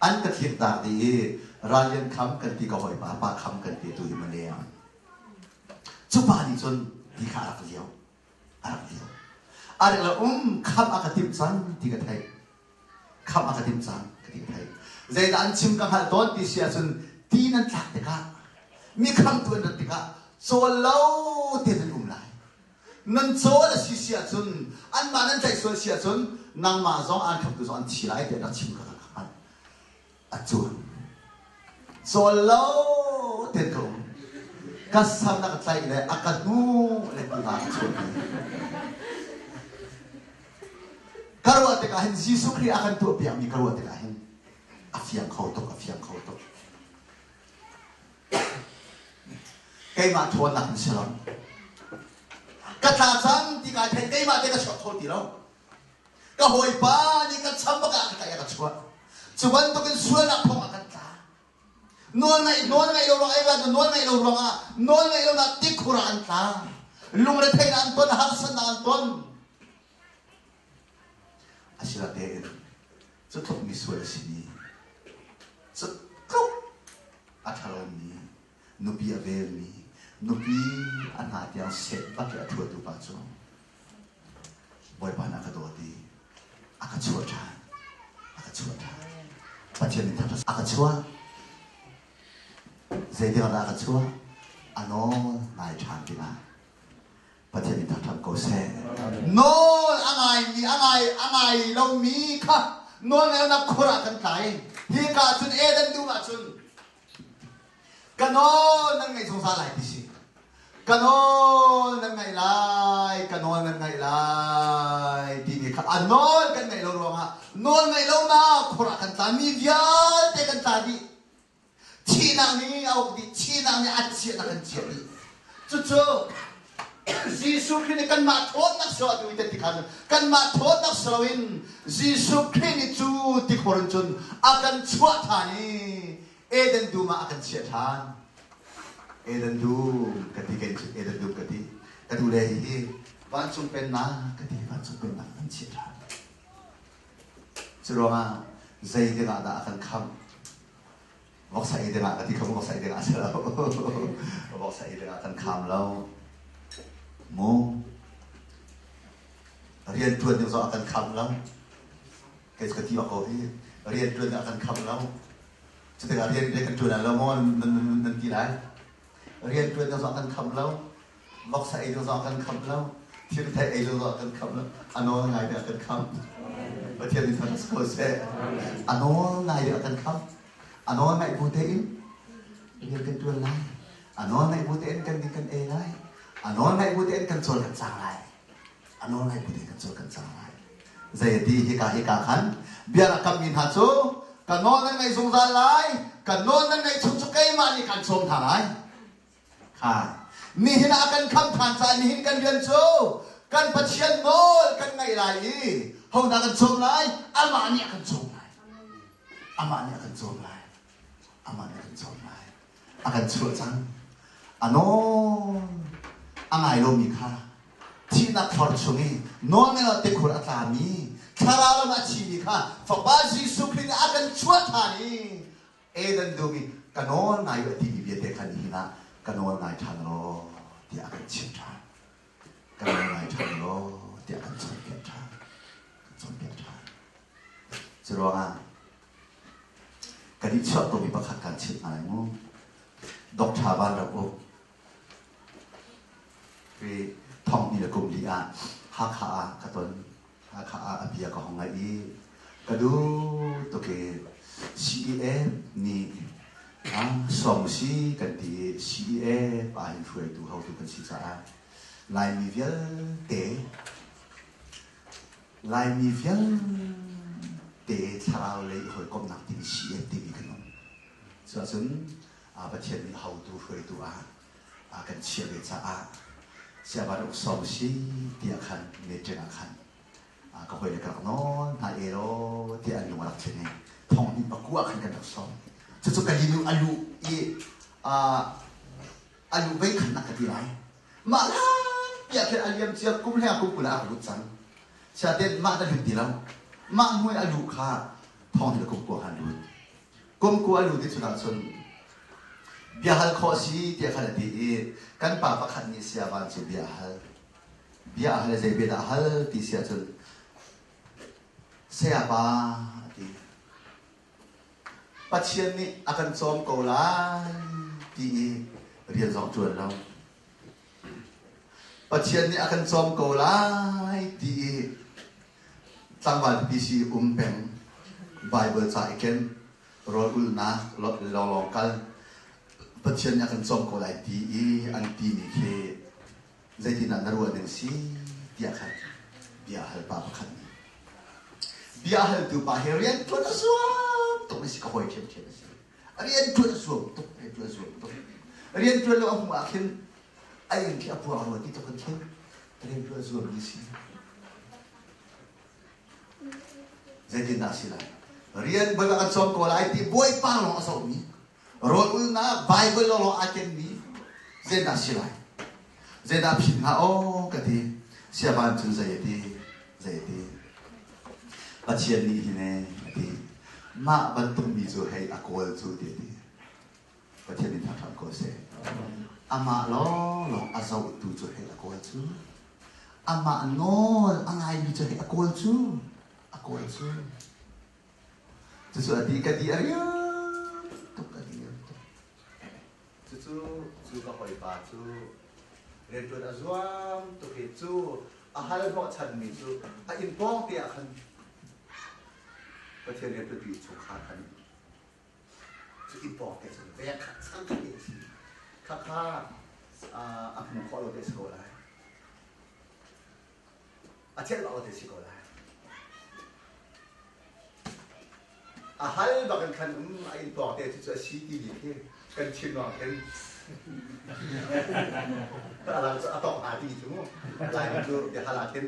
An ka tliktak dih i Rallian Kham kan ti ka hawipa Pa Kham kan ti tu hi Malay ah. Cu pa nih cun ti kha a rak lio. A rak lio. A rak le um kham a ka timh cang ti ka theih. Kham a ka timh cang ka ti ka theih. Zeidah an chim ka hngalh tawn ti si ahcun ti nan tlak tikah mi khamtu an rat tikah cawl lo tein an um lai. Nan cawl a si si ahcun anmah nan tlaih sual si ahcun nangmah zong aan khamtu zong an thi lai tiah rak chim ka ka hngalh. A cuan. Cawl lo tein ka um. Ka sam na ka tlaih le a ka hnu le tiva ka chuah. Ka ruah tikah hin Jesuh Khrih a kan tuahpiakmi ka ruah tikah hin a fiang kho tuk, a fiang kho tuk. Keimah ṭhawnnak in si lo. Ka tla cang ti kai theih keimah te ka chuak kho ti lo. Ka hawipa nih ka cham bak ah ka tlaih a ka chuah. Cu bantukin sualnak thong ah kan tla. Nawl ngaih nawl ngaih lo ruang ei nawl ngaih lo ruangah nawl ngaih lonak tikhur ah an tla. Lungretheihnak an ton, harsatnak an ton. Asinain cu tluk misual a simi, cu tluk a ṭhalomi, nupi a velmi, nupi a hna tiang set bak i a ṭhuatu pa cu Bawipa nih a ka dawt i a ka chuah ṭhan. A ka chuah ṭhan. Pathian nih thangṭhat a ka chuah. Zeitik ah dah a ka chuah? A nawl ngai ṭhan tikah. Pathian nih thangṭhat ko seh. Nawl a ngaimi a ngai a ngai lomi kha nawl ngaihnak khur ah kan tlai. Hika cun Eden dum ah cun ka nawl nan ngaih zungzal lai ti si. Ka nawl nan ngaih lai, ka nawl nan ngaih lai timi kha a nawl kan ngaih lo ruangah nawl ngaih lonak khur ah kan tla mi vialte kan tla dih. Thihnak nih a uk dih, thihnak nih a chiah a kan chiah dih. Cucu Jesuh Khrih nih kanmah ṭhawnnak si lo ti ti khan kanmah ṭhawnnak si loin Jesuh Khrih nih cu tikhor in cun a kan chuah ṭhan i Eden dum ah a kan chiah ṭhan. Eden dum ka ti kei cu Eden dum ka ti. Ka duh le hihi vancung pennak ka ti vancung pennak kan chiah ṭhan. Curuangah zeitik ah dah a kan khamh? Voksa ei dingah ka ti kho voksa ei dingah a si lo. Voksa ei dingah kan kham lo. Mu rian ṭuan ding zong a kan kham lo. Kei ka ti bak ko hi rian ṭuan ding a kan kham lo. Cutikah rian rian kan ṭuan lo maw nan nan ti lai. Rian ṭuan ding zong a kan kham lo. Voksa ei ding zong a kan kham lo. Thirthei ei ding zong a kan kham lo. A nawl ngai ding a kan kham. Pathian nih thang ko seh. A nawl ngai ding a kan kham. A nawl ngaih bu tein rian kan ṭuan lai. A nawl ngaih bu tein kan ding kan ei lai. A nawl ngaih bu tein kan cawl kan cang lai. A nawl ngaih bu tein kan cawl kan cang lai. Zei a ti hika hika khan bia rak kammi hna cu ka nawl nan ngaih zungzal lai. Ka nawl nan ngaih chung cu keimah nih kan sawm hna lai. Kha nihin ah kan kham ṭhan caah nihin kan rian cu kan Pathian nawl kan ngaih lai i hodah kan cawm lai? Amah nih a kan cawm lai. Amah nih a kan cawm lai. Amah nih a kan cawm lai. A kan chuah cang. A nawl a ngai lomi kha thihnak khor chung i nawl ngai lo tikhur a tlami thlarau lam a thimi kha Fapa Jesuh Khrih nih a kan chuah ṭhan i Eden dum i ka nawl ngai u a timi vialte kha nihin ah ka nawl ngai ṭhan law tiah a kan chimh ṭhan. Ka nawl ngai ṭhan law tiah a kan cawnpiak ṭhan. Kan cawnpiak ṭhan. Curuangah kan i chuah komi pakhat kan chimh hna lai mu. Doctor Van Ram Uk hi thong hnih le kum li ah Hakha ah ka ton. Hakha ah a bia ka hong ngaih i ka duh tuk i CEF nih sawm si kan ti i CEF ah hin hruaitu hotu kan si caah Laimi vialte Laimi vialte thlarau lei hawikomhnak timi CEF timi kan um. Cuahcun Pathian nih hotu hruaitu ah a kan chiah ve caah siavan uk sawm si tiah khan meeting ah khan ka hawile ka rak nawl hna e law tiah an lung a rak tling i thong hnih pakua khan kan rak sawm. Cucu ka linu a luh i a luh vei khan nak ka ti lai. Mah lan piah khin a liam cia kum hleng kum kul ah a lut cang. Siaten mah ta lut ti lo. Mah hnu in a luh kha thong hnih le kum kua khan lut. Kum ku a lut i cun ahcun bia hal khawh si tiah khan a ti i kan pa pakhat nih saya Van cu bia a hal. Bia a hal i zei bia dah a hal ti si ahcun saya pa a ti. Pathian nih a kan cawm ko lai ti i rian zong ṭuan lo. Pathian nih a kan cawm ko lai ti i tlangval pipi si um peng, Baibal ca i ken, rawl ulhnak lawnglawng kal, Pathian nih a kan cawm ko lai ti i an timi khi zeitindah na ruah ding si tiah khan bia hal pa pakhat nih bia haltu pa hi rian ṭuan a zuam tuk mi si ka hawi ṭhiamṭhiam a si. Rian ṭuan a zuam tuk, rian ṭuan a zuam tuk. Rian ṭuan lo a hmuh ah khin a inn khi a puang rua ti tluk in khin rian ṭuan a zuam mi si. Zeitindah si lai? Rian bawipa kan cawm ko lai ti bawipa lawng a zohmi, rawl ulnak Bible lawng aa kenmi zeidah si lai? Zeidah phit hnga aw ka ti. Siavan cun zei a ti? Zei a ti? Pathian nih hin ee a ti. Mah bantuk mi cu hei a kawl cu ti a ti. Pathian nih thangṭhat ko seh. Amah lawnglawng a zohtu cu hei a kawl cu. Amah nawl a ngaimi cu hei a kawl cu. A kawl cu. Cucu a ti ka ti a riam tuk a ti tuk. Cucu cu ka hawipa cu rianṭuan a zuam tuk i cu a hal hnawhchanmi cu a inn pawng te ah khan Pathian rianṭuantu chungkhar khan cu inn pawng te cun veng khat sang khat te a si. Khakha a hmu khawh lo te si ko lai. A celh bak lo te si ko lai. A hal bak in khan um a inn pawng te cu a si ti mi khi kan chim ruang khin a lang cu a tong hnga ti cu mu Laimi cu biahal ah khin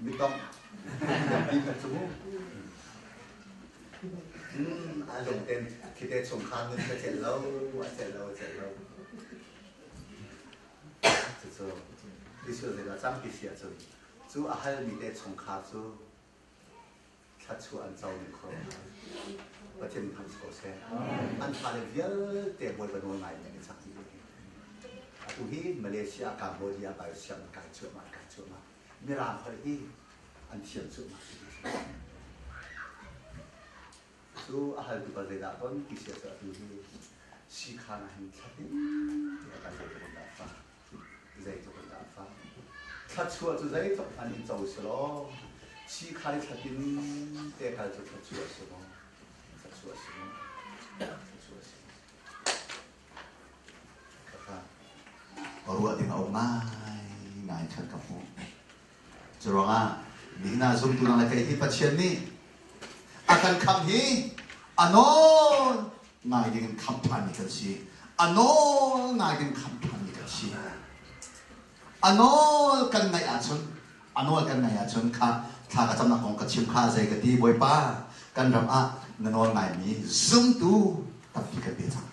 mitong ti khan cu mu a lung ten khi te chungkhar nun ka celh lo a celh lo a celh lo. Cucu Jesuh zeidah cang ti si ahcun cu a halmi te chungkhar cu thluachuah an co ning khuaruahhar. Pathian thang si ko seh. An fale vialte Bawipa nawl ngai in an i chak dih ve. Atu hi Malaysia, Cambodia, Biosiam an kai cuahmah, an kai cuahmah. Mirang holh hi an thiam cuahmah. Cu a haltu pa zeidah ton ti si cu atu hi siikhan ah hin thlatin a kal zeitluk in dah fah zeitluk in dah fah thluachuah cu zeitluk hmanh in co si law siikhan i thlatin te kal cu thluachuah si maw thluachuah si maw thluachuah si maw khakha ruah ding a um ngai ngai khan ka hmuh. Curuangah nihin ah zumtu nang le kei hi Pathian nih a kan khamh hi a nawl ngai ding in khamh ṭhanmi kan si. A nawl ngai ding khamh ṭhanmi kan si. A nawl kan ngaih ahcun a nawl kan ngaih ahcun kha thla ka camnak kong ka chim kha zei ka ti Bawipa kan ram ah na nawl ngaimi zumtu tampi kan pe cang.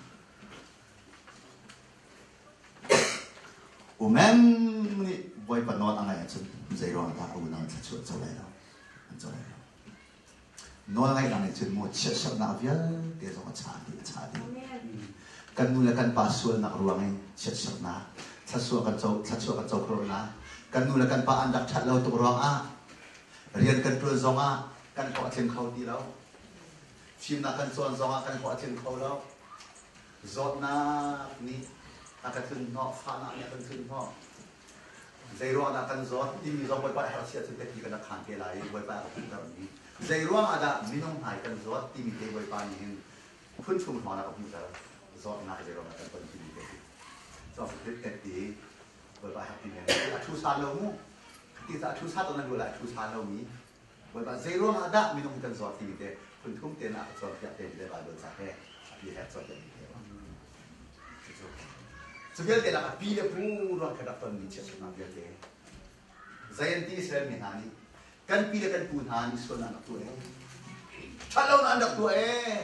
Umem nih Bawipa nawl a ngaih ahcun zei ruang dah a unau thluachuah co lai lo an co lai lo. Nawl ngaihnak nih cun maw chiatserhnak vialte zong a cha dih a cha dih. Kan nu le kan pa sualnak ruang in chiatserhnak thluachuah kan co thluachuah kan co kho lo Kan nu le kan pa an rak ṭhat lo tuk ruangah rian kan ṭuan zongah kan hlawh a tling kho ti lo. Fimnak kan cawn zongah kan hlawh a tling kho lo. Zawtnak nih a ka tlun hnawh, fahnak nih a kan tlun hnawh. Zeiruang dah kan zawt timi zong Bawipa herh si ahcun biapi kan rak khaan te lai i Bawipa a ka hmuhtermi. Zeiruang ah dah minung hmai kan zawt timi te Bawipa nih hin phun chung hrawng a ka hmuhter. Zawtnak zeiruang dah kan ton timi te hi. Cawk ti Bawipa herh ti men. A thu san lo mu. Ti a thu sa to nan ruah lai a thu san lo mi. Bawipa zeiruang ah dah minung kan zawt timi te phun thum te na a cawnpiak te le Bible ca he a pi he cawnpiak mi te cucu cu vialte lak a pi le pu ruang kha rak tonmi chiatsernak vialte zei an ti Israel mi hna nih kan pi le kan pu hna nih sualnak an rak tuah ee ṭhatlonak an rak tuah ee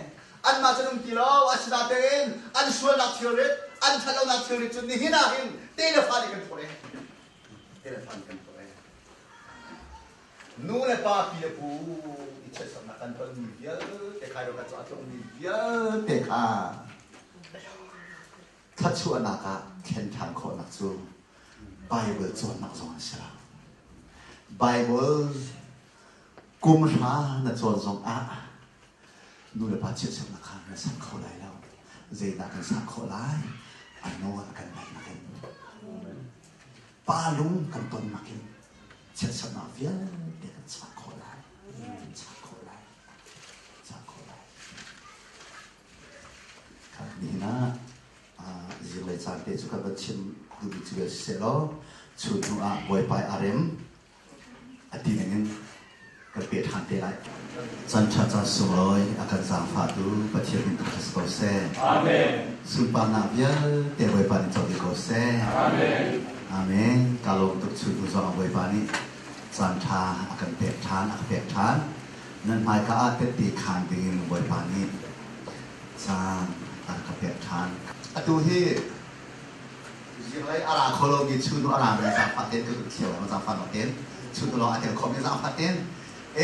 anmah cu um ti lo asinain an sualnak thilrit an ṭhatlonak thilrit cu nihin ah hin te le fa nih kan phurh ee te le fa nih kan phurh ee Nu le pa pi le pu i i chiatsernak kan tonmi vialte kha kan a tlungmi vialte kha thluachuahnak ah thlen ṭhan khawhnak cu Bible cawnnak zong a si lo. Bible kum hra na cawn zong ah nu le pa chiatsernak kha na sang kho lai lo. Zeidah kan sang khawh lai? A nawl kan ngaihnak in. Pa lung kan tonnak in chiatsernak vialte kan chah khawh lai. Kan chah khawh lai. Chah khawh lai. Nihin ah zinglei caan te cu kan van chim duhmi cu vial siseh law chun hnu ah Bawipa a rem a ti ning in kan peh ṭhan te lai. Caan ṭha caan sunglawi a kan zaangfahtu Pathian min thangṭhat si ko seh. Amen. Sunparnak vialte Bawipa nih co dih ko seh. Amen. Amen. Ka lawm tuk chun hnu zong ah Bawipa nih caan ṭha a kan pek ṭhan, a ka pek ṭhan. Nan hmaika ah tette khaan dingin Bawipa nih caan a ka pek ṭhan. Atu hi zinglei a ra kho lomi chun a rami zaangfah tein ka kut thiam zaangfah nok tein chun lawng a tel khawhmi zaangfah tein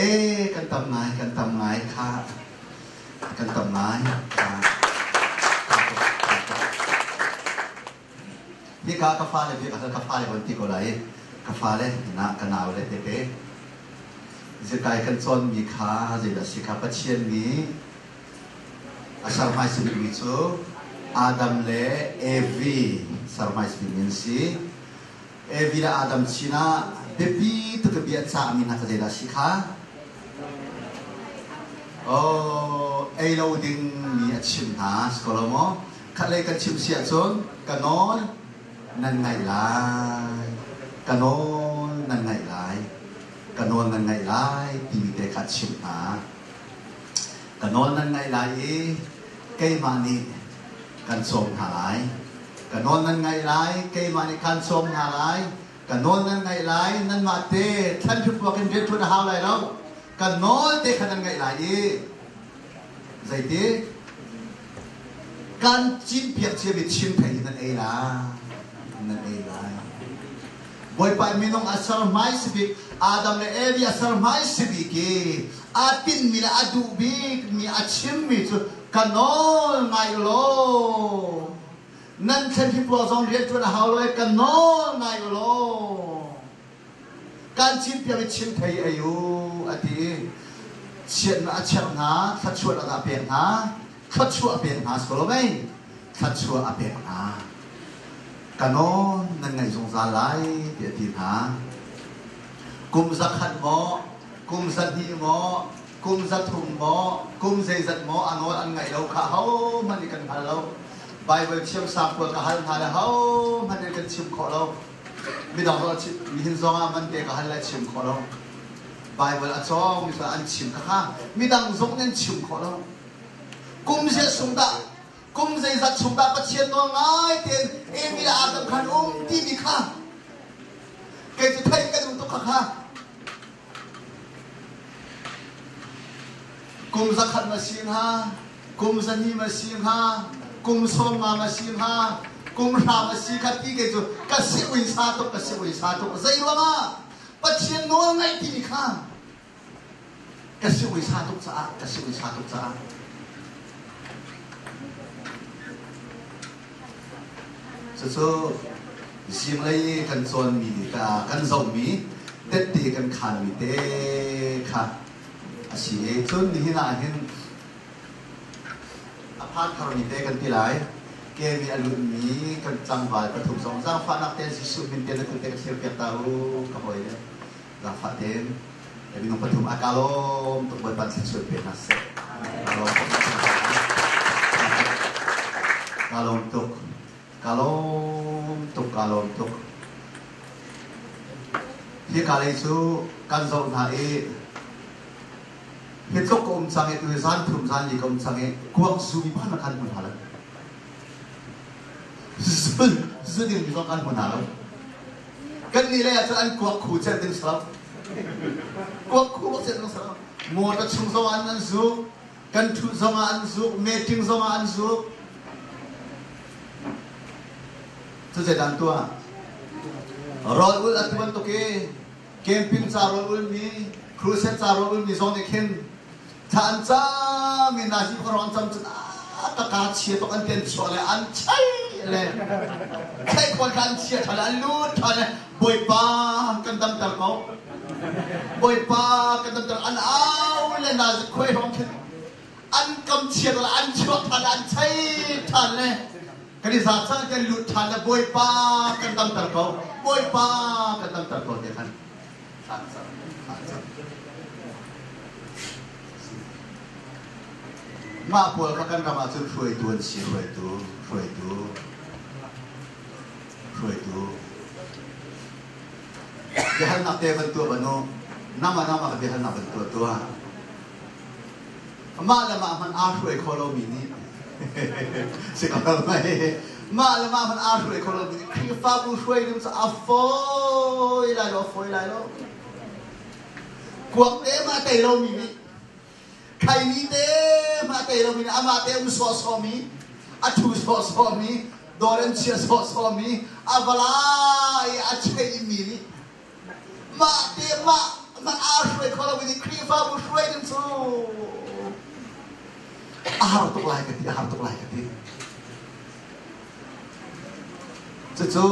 e kan tam ngai kan tam ngai kha kan tam ngai kha hika ka fale bi ka fale von ti ko lai ka fale na ka nau le tete zikai kan cawnmi kha zeidah si kha Pathian nih a ser hmaisa bikmi cu Adam le Evi ser hmaisa bikmi an si. Evi le Adam sinah biapi tuk i bia cahmi hna kha zeidah a si kha? Oh, ei lo dingmi a chimh hna si ko lo maw? Khatlei kan chim si ahcun ka nawl nan ngaih lai. Ka nawl nan ngaih lai. Ka nawl nan ngaih lai timi te kha a chimh hna. Ka nawl nan ngaih lai i keimah nih kan sawm hna lai. Ka nawl nan ngaih lai, keimah nih kan sawm hna lai. Ka nawl nan ngaih lai, nanmah te thlanhripuak in rian ṭuan a hau lai lo. Ka nawl te kha nan ngaih lai i zeiti kan cinpiak ciami chinthei hi nan ei lai, nan ei lai. Bawipa minung a ser hmaisa bik Adam le Evi a ser hmaisa bik i aa tinhmi le a duh bikmi a chimmi cu ka nawl ngai law nan thlen hi puak zong rian ṭuan a hau lo i ka nawl ngai law kan chimpiak i chim thei ei u a ti i chiatnak a cherh hna thluachuah a pek hna thluachuah a pek hna si ko lo mei thluachuah a pek hna. Ka nawl nan ngaih zungzal lai tiah a ti hna. Kum zakhat maw, kum zahnih maw, kum zathum maw, kum zeizat maw a nawl an ngaih lo kha ahohmanh nih kan hngal lo. Baibal thiamsang pawl ka hal hna le ahohmanh nih kan chim khawh lo. Midang zong nihin zong ah man te ka hal le chim khawh lo. Baibal a cawng mi an chim kha kha midang zong nih an chim khawh lo. Kum zia sung dah kum zeizat chung dah Pathian nawl ngai tein Amy le Adam khan um timi kha kei cu theih ka duh tuk kha kha kum zakhat ma si hnga kum zahnih ma si hnga kum sawm nga ma si hnga kum hra ma si kha ti kei cu ka si uisa tuk ka si uisa tuk zei ruangah Pathian nawl ngaih timi kha Ka si uisa tuk caah, ka si uisa tuk caah. Cucu zinglei i kan cawnmi, kan zohmi, tette kan khaanmi te kha a si i cun nihin ah hin a phan tharmi te kan ti lai. Kemi a lutmi kan tlangval pathum zong zaangfahnak tein Jesuh min te na kut te ka thlir piak ta u ka hawi le. Zaangfah tein minung pathum a ka lawm tuk Bawipa thluachuah pe hna seh. Ka lawm tuk. Ka lawm tuk. Ka lawm tuk. Ka lawm tuk. Hi ka lei cu kan zoh hna i hi tluk ka um cang i tu hi zan thum zan li ka um cang i kuak zu mi pakhat kan hmu hna lo. Zu zu ding mi zong kan hmu hna lo. Kan nih lei ah cun an kuak khu celh ding si lo. Kuak khu bak celh ding si lo. Motor chung zong ah an zuk, kan ṭhut zong ah an zuk, meeting zong ah an zuk. Cu zeidah an tuah? Rawl ulh a ti bantuk i camping ca rawl ulmi, crusade ca rawl ulmi zong nih khin. Thla an cam i nazi khuaruang an cam cun a ka chia tuk an ti an chuah le an chai le thlei khual kha an chia ṭha le an lut ṭha le Bawipa kan damter ko. Bawipa kan damter an au le nazi khuai hrawng khin an kam chia le an chuak ṭhan le an chai ṭhan le kan i za cang kan lut ṭhan le Bawipa kan damter ko. Bawipa kan damter ko ti khan thla an cam thla an cam. Mah pawl kha kan ram ahcun hruaitu an si hruaitu hruaitu hruaitu biahalnak te van tuah banu nama nama ka biahalnak van tuah tuah mah le mah hmanh aa hruai kho lomi nih si ko mei mah le mah hmanh aa hruai kho lomi nih Khrihfabu hruai ding cu a fawi lai lo a fawi lai lo kuak te mah tei lomi nih khaini te mah tei lomi nih amah te um sawhsawhmi a ṭhu sawhsawhmi dawr an chia sawhsawhmi a valai a cheimi nih mah te mah mah aa hruai kho lomi nih Khrihfabu hruai ding cu a har tuk lai ka ti a har tuk lai ka ti cucu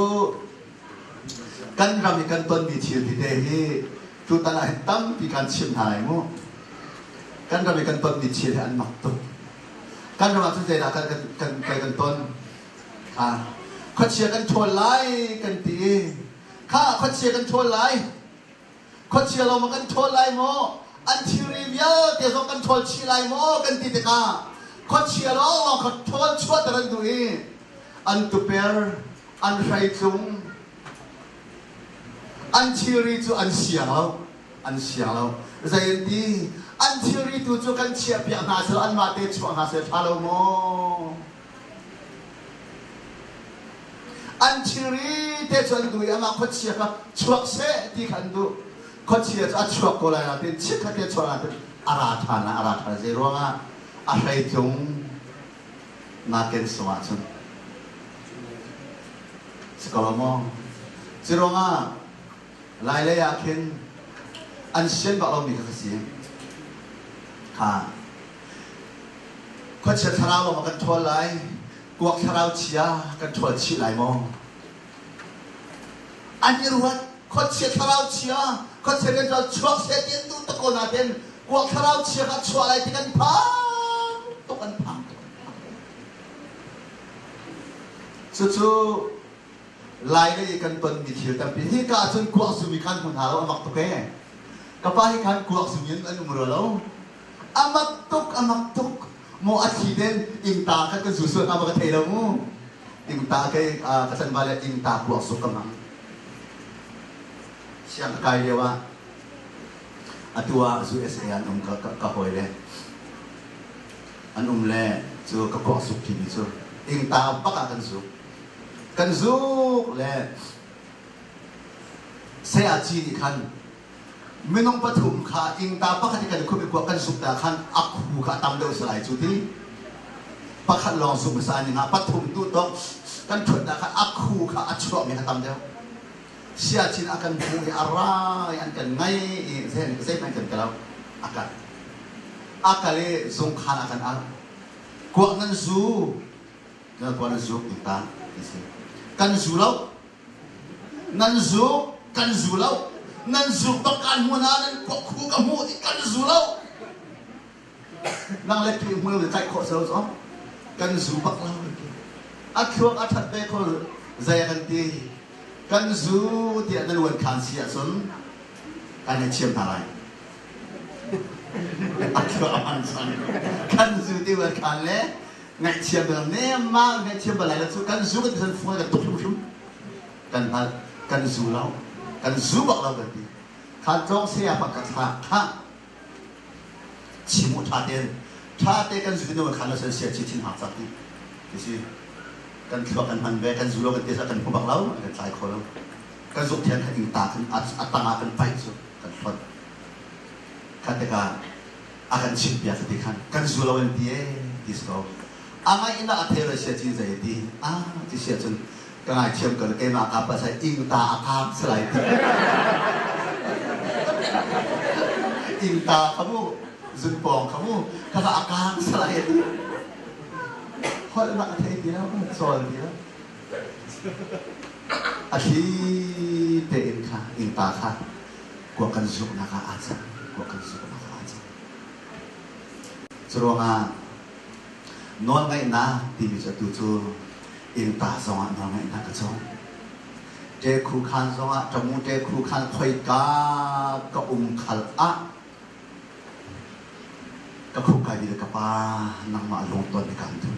kan ram i kan tonmi thil tete hi tutan ah hin tampi kan chim hna lai mu kan ram i kan tonmi thil hi an mak tuk kan ram ah cun zeidah kan kan kan kan ton kha khuachia kan ṭhawl lai kan ti i kha khuachia kan ṭhawl lai khuachia lo ma kan ṭhawl lai maw an thilri vialte zong kan ṭhawl chih lai maw kan ti tikah khuachia lawnglawng kha ṭhawl chuahter an duh i an tuper an hreitlung an thilri cu an siang lo an siang lo zei an ti an thilri tu cu kan chiahpiak hna seh anmah te chuah hna seh ṭha lo maw An thilri te cu an duh i amah khuachia kha chuak seh ti kha an duh. Khuachia cu a chuak ko lai nain chikkhat te a chuah nain a ra ṭhan a ra ṭhan. Zei ruangah a hreitlung naken sung ahcun si ko lo maw? Cu ruangah Lailei ah khin an sian bak lomi kha ka si. Kha Khuachia thlarau lawng ah kan ṭhawl lai, kuak thlarau chia kan ṭhawl chih lai maw? An i ruat, khuachia thlarau chia, khuachia rian ṭuan chuak seh ti an duh tuk ko nain kuak thlarau chia kha chuah lai ti kan phang tuk an phang tuk. Cucu Lai lei i kan tonmi thil tampi hika ah cun kuak zumi khan hmu hna lo a mak tuk ee. Ka pa hi khan kuak zumi in an um rua lo. A mak tuk, a mak tuk. Maw a thli ten ingta kha kan zu sual hnga maw ka thei lo mu. Ingta kei ka tlanval le ingta kuak zuk ka mang. Siang ka kai lio ah atu ah USA an um ka, ka, ka hawi le an um le cu ka kuak zuk timi cu ingta bak ah kan zuk. Kan zuk le saya ci nih khan minung pathum kha ingta pakhat i kan khum i kuak kan zuk ta khan a khu kha a tam deuh salai cu ti pakhat lawng zuk hmasa ning ah pathum tu tawk kan ṭhut dah khan a khu kha a chuakmi kha tam deuh siachin a kan hmu i a ra i an kan ngai i zeihmanh kan ti lo a kal a kal i zungkhan a kan al kuak nan zu nan kuak nan zuk ingta ti si kan zu lo Nan zu, kan zu lo. Nan zu bak kaan hmu na nan khu ka hmu ti kan zu lo. Nang le khi hmu le tlaih khawh selo zong kan zu bak lo. A thluak a that ve kho zei kan ti. Kan zu tiah nan uan khan si ahcun kan i thiam hna lai. A thluak a hman cang. Kan zu ti uan khan le ngaihthiam bal nemmang ngaihthiam bal lai lo cu kan zu kan ti fung kan tuk hrimhrim kan hngalh kan zu lo kan zu bak lo kan ti khan tlawng saya pa ka thlak kha chimu tha ten tha te kan zu no khan lo san sia chi thin hak chak ti ti si kan thluak kan hman ve kan zu lo kan ti sa kan hmu bak lo kan tlai kho lo kan zuk thian khan ing ta kan a tangah kan paih cu kan hlot kha tikah a kan chimpiak ti khan kan zu lo an ti ee ti si ko a ngaihnak a thei lo sia cin zei ti ah ti sia cun ka ngaithiam ko keimah ka pa sai ingta a kak salai ti ingta kha mu. Zunpawng kha mu ka a kang salai a ti. Holh nak a thei ti lo, cawl ti lo. A thli tein kha innpa kha kuak kan zuknak ah aa cang. Kuak kan zuknak ah aa cang. Curuangah nawlngaihnak timi cu atu cu innpa zongah nawlngaihnak ka cawng. Ṭekhu khaan zongah ṭamu ṭekhu khaan khoika ka um khal ah ka khuk kai le ka pa nangmah lungton hi kaan duh.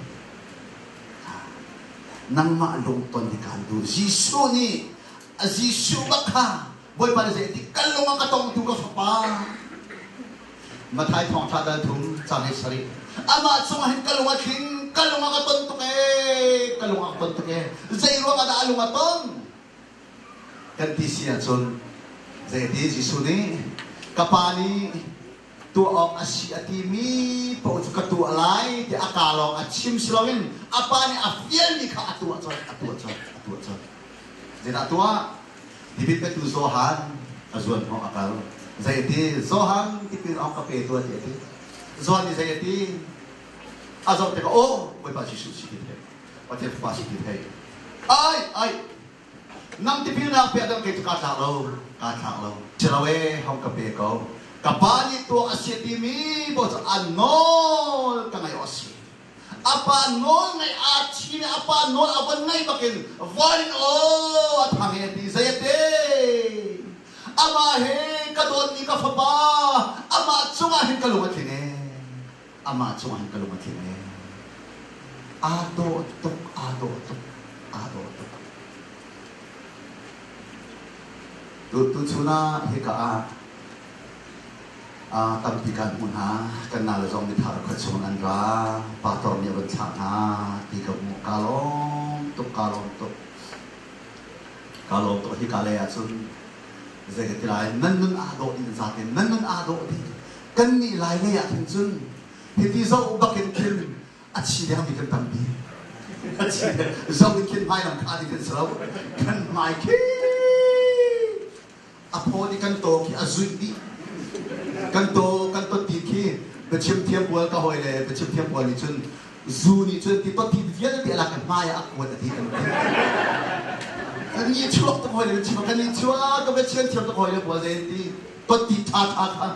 Nangmah lungton hi kaan duh. Jesuh nih Jesuh bak kha Bawipa nih zei ti kan lung a ka tongtu ka fapa. Mathai thawngṭha dal thum cang hi sarih. Amah cungah hin ka lung a tling, ka lung a ka ton tuk ee, ka lung a ka ton tuk ee. Zei ruangah dah a lung a ton? Kan ti si ahcun zeiti Jesuh nih ka pa nih tuah awk a si a timi paoh cu ka tuah lai tiah a kaa lawng a chim si loin a pa nih a fialmi kha a tuah colh, a tuah colh, a tuah colh. Zeidah a tuah? Tipil petu Johan a zuan hnawh a kal. Zei a ti? Johan tipil awk ka pe tuah ti a ti. Johan nih zei a ti? A zoh tikah aw Bawipa Jesuh si ti thei. Pathian Fapa si ti thei. Ai ai nang tipilnak pe dang kei cu kaa tlak lo, kaa tlak lo. Si lo ee, hong ka pe ko. Ka pa nih tuah a si timi paoh cu a nawl ka ngaih awk a si. A pa nawl ngaih aa thim i a pa nawl a von ngaih bakin van in aw a thang i a ti zei a te amah he ka dawtmi ka fapa amah cungah hin ka lung a tling ee amah cungah hin ka lung a tling ee aa dawh tuk aa dawh tuk aa dawh tuk tu tuchun ah hika ah Tampi kan hmuh hna. Kan nale zong mithar khuachung an ra. Pastor nih a van thlah hna ti ka hmuh. Kaa lawm tuk, kaa lawm tuk. Kaa lawm tuk. Hika lei ahcun zei ka ti lai, nan nun aa dawh dih zaten nan nun aa dawh dih. Kan nih lai lei ah khin cun hiti zoh bakin khin a chi dengmi kan tampi. A chi zoh in khin hmailam kha ding kan si lo. Kan hmai khi A phaw nih kan taw khi a zuih dih. Kan taw kan tot ti khi biachim thiam pawl ka hawi le biachim thiam pawl nih cun zu nih cun ti tot ti vialte a lak i hmai ah a kuat a ti kan ti. Kan nih chuak tuk hawi le chim kan nih chuak ka biachim thiam tuk hawi le pawl zei ti tot ti tha tha kha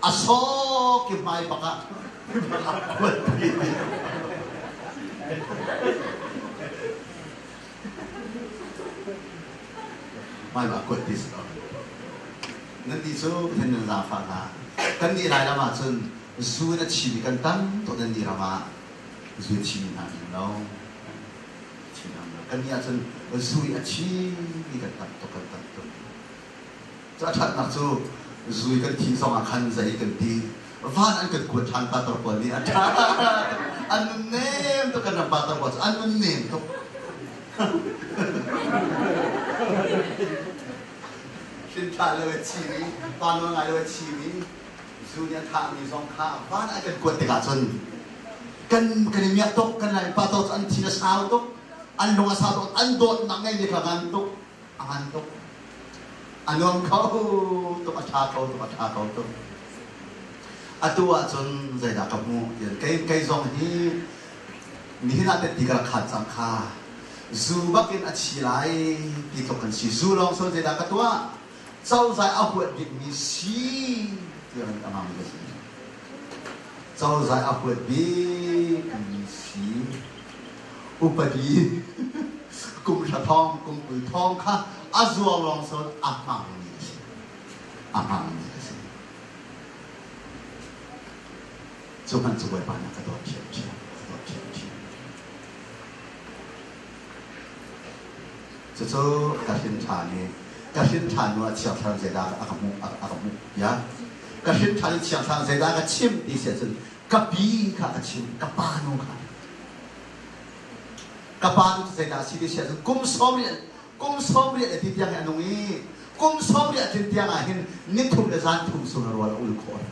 a sawk i hmai bak ah kuat ti. Hmailak kuat ti si ko. Nan nih cu Pathian nan zaangfah hna. Kan nih Lairam ah cun zu in a chimi kan tam tuk nan nih ram ah zu in chimi hna an lo. Chimi an lo. Kan nih ahcun zu i a chimi kan tam tuk kan tam tuk. Cu a ṭhatnak cu zu i kan thih zong ah khan zei kan ti van an kan kuat ṭhan patar pawl nih a ṭha an nun nem tuk kan ram patar pawl cu an nun nem tuk Hrinthlah lo a chimi pa nawl ngai lo a chimi zu nih a thahmi zong kha van an kan kuat tikah cun kan kan i miak tuk kan lai pa to cu an thin a sau tuk an lung a sau tuk an dawtnak ngeimi kha ngan tuk a ngan tuk a nuam kho tuk a ṭha kho tuk a ṭha kho tuk atu ahcun zeidah ka hmuh tian kei kei zong hi nihin ah ti ka rak khan cang kha zu bakin a chi lai ti tluk kan si zu lawng so zeidah ka tuah cozah a huat bikmi si tiah a mang ka si cozah a huat bikmi si upadi kum hra thong kum 20 thong kha a zuang lawng sawn a hmangmi a si a hmangmi a si cu hmanh cu Bawipa nih ka dawt ṭhiamṭhiam ka dawt ṭhiamṭhiam cucu ka hrin ṭhan i ka hrin ṭhan hnu ah Thiang Thlarau zeidah a ka hmuh a ka hmuh ya ka hrin ṭhan i Thiang Thlarau zeidah ka chim ti si ahcun ka pi kha ka chim ka pa nu kha Ka pa nu cu zeidah a si ti si ahcun kum 90 kum 90 le ti tiang hi a nung i kum 90 a tlin tiang ah hin ni thum le zan thum sung a rual a ul khawh.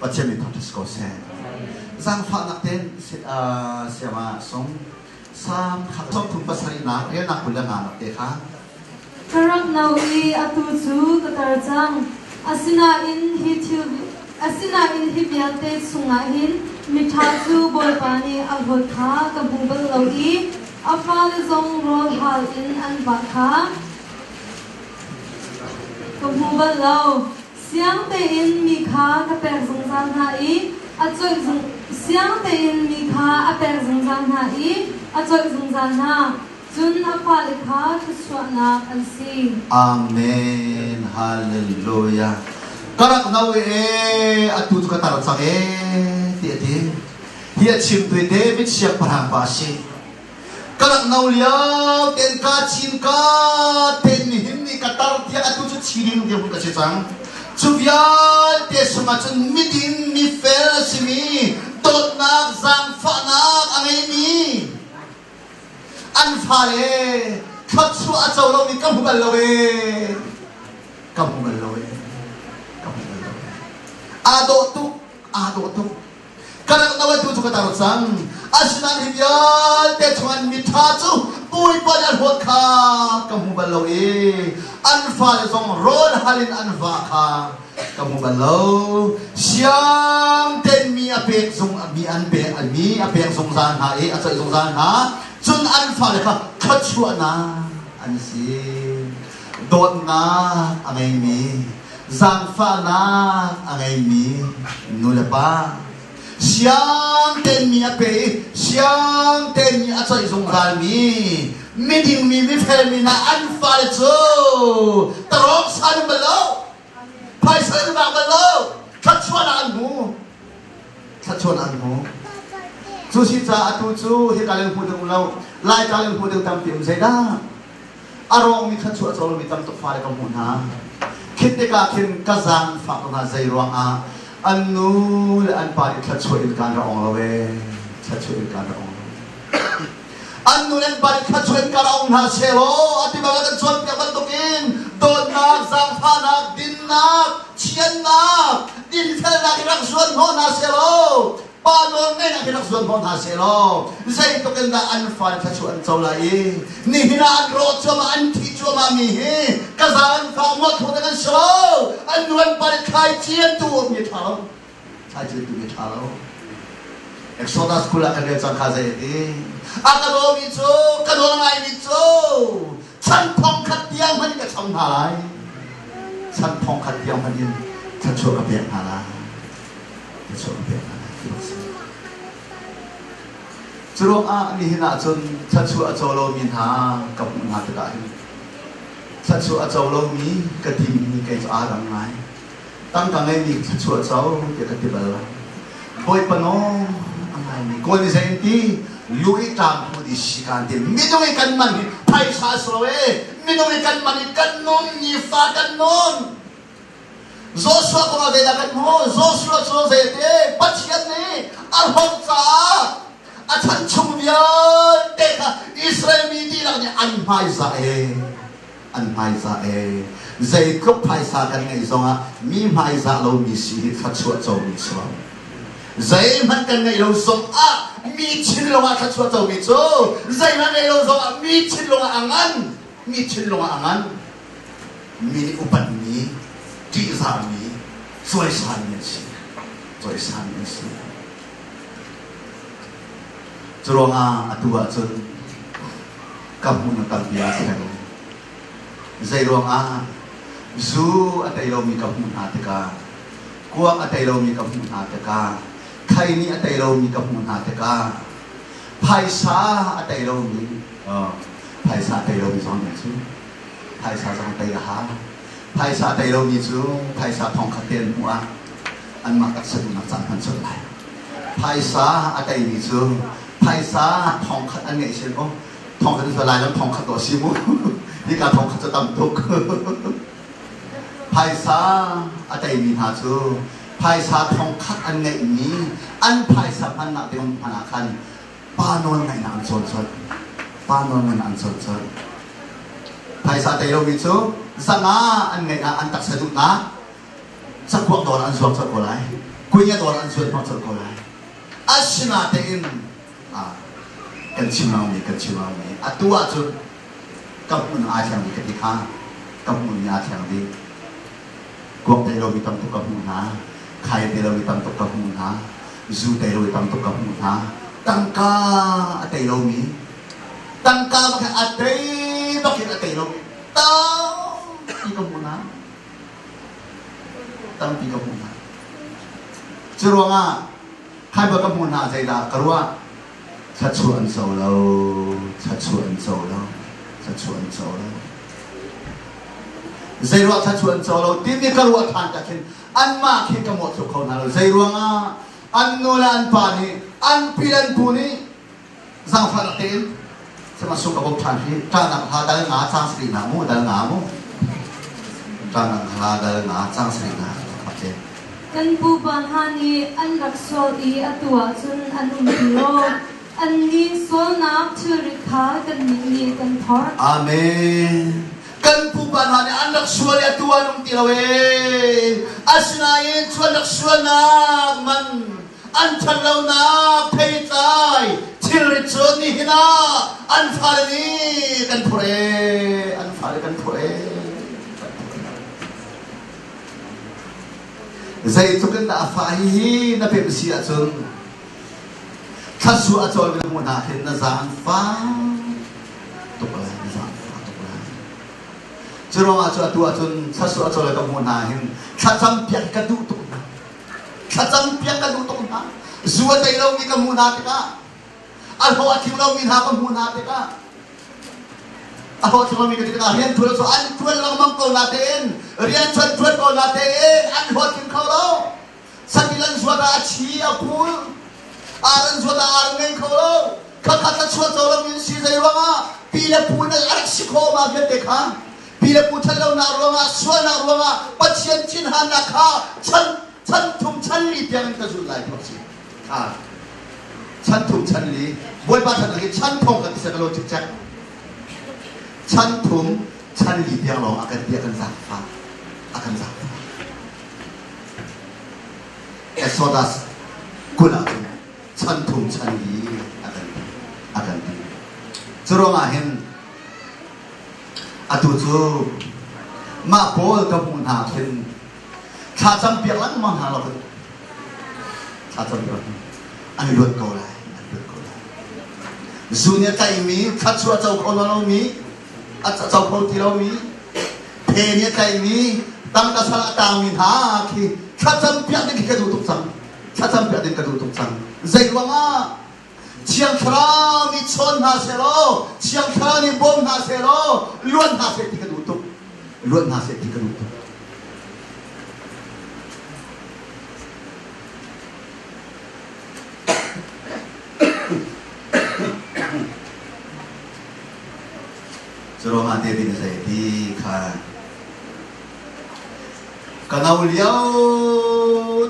Pathian min thangṭhat si ko seh. Zaangfahnak tein siama sung Salm 37 nak relnak 25 nak te kha. Ka rak no i atu cu ka tar cang. Asinain hi thil. Asinain hi vialte chungah hin miṭha cu Bawipa nih a hlawt kha ka hmu bal lo i a fale zong rawl hal in an vah kha ka hmu bal lo. Siang tein mi kha ka pek zungzal hna i a coih zung siang tein mi kha a pek zungzal hna i a coih zungzal hna. Cun a fale kha thluachuahnak an si. Amen. Hallelujah. Ka rak no e, atu cu ka tar cang e, ti a ti. Hi a chimtu hi David siangpahrang pa a si. Ka rak no lio ten ka chin ka ten nihin ni ka tar tiang atu cu chirin tiang ka si cang. Cu vialte sungah cun miding mifel a simi dawtnak zaangfahnak a ngeimi an fale thluachuah a co lomi ka hmu bal lo ee ka hmu bal lo ee ka hmu bal lo ee aa dawh tuk aa dawh tuk ka rak no tu cu ka tar cang asinain hi vialte chungah miṭha cu Bawipa nih a hlawt kha ka hmu bal lo i an fale zong rawl hal in an va kha ka hmu bal lo siang ten mi a pek zung mi an pek mi a pek zungzal hna i a coih zungzal hna cun an fale kha thluachuahnak an si dawtnak a ngeimi zaangfahnak a ngeimi nu le pa siang ten mi a pe i siang ten mi a coih zungzal mi miding mi mifel mi hna an fale cu tarawk san bal lo Phaisa in vak bal lo. Thluachuahnak an hmu. Thluachuahnak an hmu. Cu si caah atu cu hika in hmu ding lo. Laica in hmu ding tampi um zeidah? A rawngmi thluachuah co lomi tam tuk fale ka hmuh hna. Khin tikah khin ka zaangfak ko hna zei ruangah an nu le an pa nih thluachuah in kaan ra ong lo ee. Thluachuah in kaan ra ong lo. An nu le an pa nih thluachuah in ka ra um hna sehlaw a ti bang kan cawnpiak bantukin dawtnak, zaangfahnak, dinnak, thiannak, dinfelnak hi rak zuan hnawh hna sehlaw pa nawl ngeihnak hi rak zuan hnawh hna sehlaw zeitluk in dah an fale thluachuah an co lai i nihin ah an rawh cuahmah an thih cuahmah mi hi ka zaangfah mualpho ding an si lo an nu an pa nih thlaici an tu mi ṭha lo Thlaici tu mi ṭha lo. Exodus 20 ah kan rel cang kha zei a ti? A ka dawmi cu ka nawl ngaimi cu chan thong khat tiang hmanh in ka cham hna lai. Chan thong khat tiang hmanh in thluachuah ka pek hna lai. Thluachuah ka pek hna lai. Ti bak si. Cu ruangah nihin ah cun thluachuah a co lomi hna ka hmuh hna tikah hin thluachuah a co lomi ka timi kei cu aa dang ngai. Tangka ngeimi thluachuah co tiah ka ti bal lo. Bawipa nawl a ngaimi Kawl nih zei an ti? Lu i tlang phu di si kan ti. Minung i kan man hi phaisa a si lo ee. Minung i kan man hi kan nun, nifa kan nun. Joshua kong ah zeidah kan hmuh? Joshua cu zei a ti? Pathian nih a hlawt caah a chan chung vialte kha Israel mi dihlak nih an hmaizah ee. An hmaizah ee. Zeitluk phaisa kan ngeih zongah mi hmaizah lomi si hi thluachuah comi si lo. Zeihmanh kan ngeih lo zongah mi thinlung ah thluachuah comi cu zeihmanh ngeih lo zongah mi thinlung ah a ngan. Mi thinlung ah a ngan. Mi nih upatmi, ṭihzahmi, cawisanmi an si. Cawisanmi an si. Curuangah atu ahcun ka hmun a tampi aa thleng. Zeiruangah zu a tei lomi ka hmuh hna tikah, kuak a tei lomi ka hmuh hna tikah, khaini a tei lomi ka hmuh hna tikah, phaisa a tei lomi, phaisa a tei lomi zong nih cu phaisa zong tei a hau. Phaisa a tei lomi cu phaisa thongkhat te an hmuh ah anmah taksa duhnak caan hman colh lai. Phaisa a teimi cu phaisa thongkhat an ngeih sin um thongkhat cu Lailam thongkhat dawh si mu hika thongkhat cu tam tuk phaisa a teimi hna cu phaisa thongkhat an ngeihmi an phaisa hmannak ding hmanh ah khan pa nawl ngaihnak an cawn colh pa nawl ngaihnak an cawn colh phaisa tei lomi cu zanga an ngeih ah an taksa duhnak cakuak dawr an zuar colh ko lai kunya dawr an zuar hnawh colh ko lai asinatein kan chim lomi kan chim lomi atu ahcun ka hmun aa thleng dih ka ti kha ka hmun aa thleng dih kuak thei lomi tam tuk ka hmuh hna. Khai te lo mi tam tuk ka hmuh hna. Zu tei lo mi tam tuk ka hmuh hna. Tangka a tei lomi, tangka bak a tei bak in a tei lomi tampi ka hmuh hna. Tampi ka hmuh hna. Cu ruangah khai bak ka hmuh hna zeidah ka ruah? Thluachuah an co lo, thluachuah an co lo, thluachuah an co lo. Zeiruah thluachuah an co lo timi ka ruah ṭhan tak khin anmah khi ka mawhtluk kho hna lo. Zeiruangah an nu le an pa nih an pi le an pu nih zaangfahnak tein sema sung ka bawm ṭhan hi ṭahnak hla dal nga cang sari na mu dal nga mu ṭahnak hla dal nga cang sari na okay. Kan pupa hna nih an rak sual i atu ahcun an um ti lo. Annih sualnak thilrit kha kannih nih kan phorh. Amen. Kan pupa hna nih an rak sual i atu an um ti lo ee. Asinain cu an rak sualnak man an ṭhatlonak theitlai thilrit cu nihin ah an fale nih kan phorh ee. An fale kan phorh ee. Zeitluk in dah a fa hihi na pemh si ahcun thlasua a cawlmi na hmuh hna khin na zaangfah tuk lai, na zaangfah tuk lai. Cu ruangah cu atu ahcun thlasua a cawl ka hmuh hna hin thlacam piak ka duh tuk hna. Thlacam piak ka duh tuk hna. Zu a tei lomi ka hmuh hna tikah, a hlawh a tling lomi hna ka hmuh hna tikah, a hlawhtling lomi ka ti tikah rian ṭuan cu an ṭuan lengmang ko natein rian cu an ṭuan ko natein an hlawhtling kho lo. Satil an zuat ah a chi a phul, ar an zuat ah ar an ngei kho lo. Khakhat a chuah co lomi an si zei ruangah pi le pu in a rak si khawh ma vialte kha pi le pu ṭhatlonak ruangah sualnak ruangah Pathian thinhannak kha chan chan thum chan li tiang in ka zulh lai phak si. Kha chan thum chan li Bawipa chan hi chan thong kan ti lo cikcek chan thum chan li tiang lawng a kan ti a kan zaangfah a kan zaangfah Exodus 20 ah cun chan thum chan li a kan ti a kan ti cu ruangah hin atu cu mah pawl ka hmuh hna khin Thla campiak lengmang hna lo thla campiak an luat ko lai an luat ko lai. Zu nih a tlaihmi thluachuah co kho lomi a co kho ti lomi phe nih a tlaihmi tangka sal a tangmi hna khi thlacam piak ding khi ka duh tuk cang thlacam piak ding ka duh tuk cang zei ruangah Thiang Thlarau nih chawn hna sehlaw, Thiang Thlarau nih bawm hna sehlaw, luat hna seh ti ka duh tuk. Luat hna seh ti ka duh tuk. Curuangah David nih zei ti kha ka no lio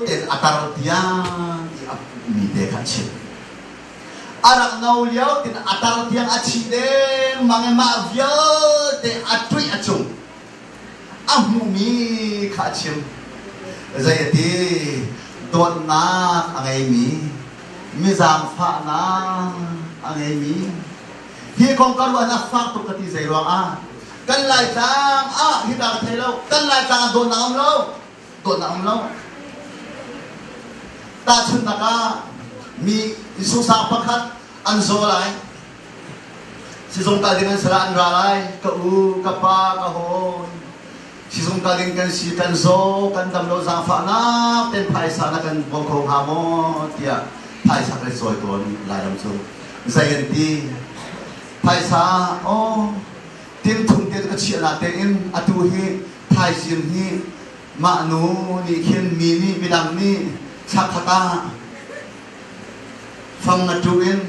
tein a tar tiang i a mi te kha a chim. A rak no lio tin a tar tiang a thi dengmang i mah vialte a tuih a cung a hmuhmi kha a chim. Zei a ti? Dawtnak a ngeimi, mi zaangfahnak a ngeimi. Hi kong ka ruahnak fak tuk ka ti zei ruangah kan Laitlang ah hika ka thei lo kan Laitlang ah dawtnak um lo dawtnak um lo tahchunhnak ah mi sungsang pakhat an zaw lai sizung kal ding an sal an ra lai ka u ka pa ka hawi sizung kal ding kan si kan zaw kan dam lo zaangfahnak ten phaisa na kan bawm kho hnga maw tiah phaisa kan cawi tawn Lairam cu zei an ti Phaisa aw tin thum te ka chiah na tein atu hi thaizing hi mah nu nih khin mi nih midang nih thla khat ah fang na tu in